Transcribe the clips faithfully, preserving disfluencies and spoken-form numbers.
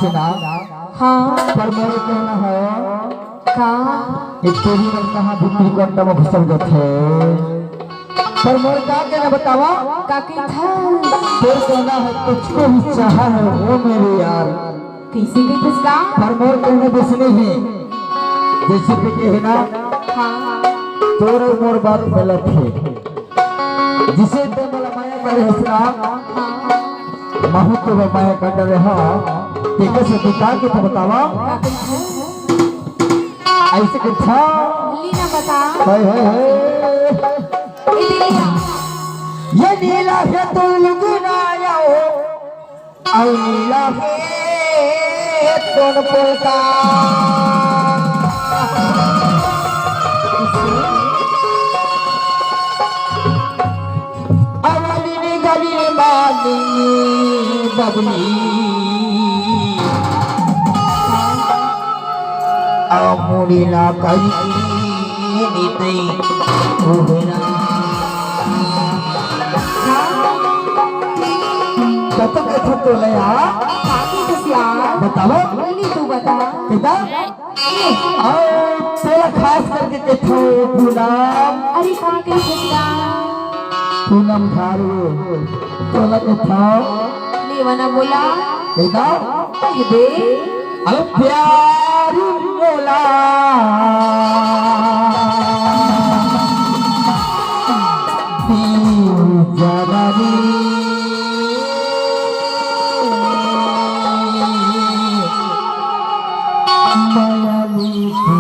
ना। हाँ। पर मोर कहना है का? ये तेरी मन कहाँ भीतरी कोंटा में घुसल जाथे। पर मोर का कहना बतावा? का कहथा? तोर कहना है, तुझको भी चाहा है ओ मेरे यार। कइसे कहिथस का? पर मोर कहना वइसने हे, जइसे कि कहे ना, हाँ। तोर अउ मोर बात गलत हे। जिसे ते मोला माया करे हस ना, हाँ। महूँ तो माया कर डरे हँव। तेकर से तैं का कहथा बतावा? का कहथा? अइसे कहथा। लीना बता। हाय, हाय, हाय। ए दिलिया। ये नीला हे तो लुगना आयो। अउ नीला हे तोन पोलका। अवली ने गली मानी बबली। अमुड़ी ला करी नितई उहरा। कतक अच्छा तो ले आ। काकी कुसिया। बतावा। बोली तू बता। कितना? अउ तोला खास करके कहिथँव पूनम। अरे का कहिथँव पूनम? पूनम धारू, तोला कहिथँव। लेवा ना बोला। कहिथँव। कह दे। अउ प्यारी मोला। दिल जवानी। माया मीठी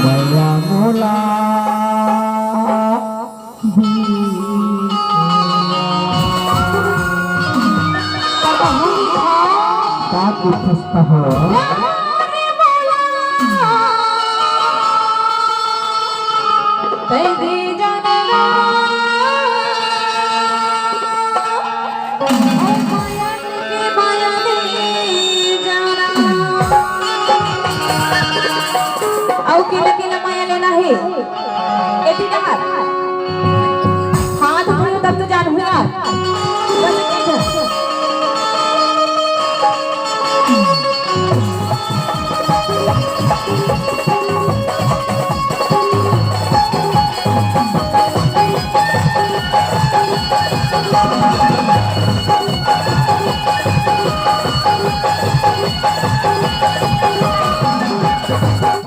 माया मोला। का कुछ हो?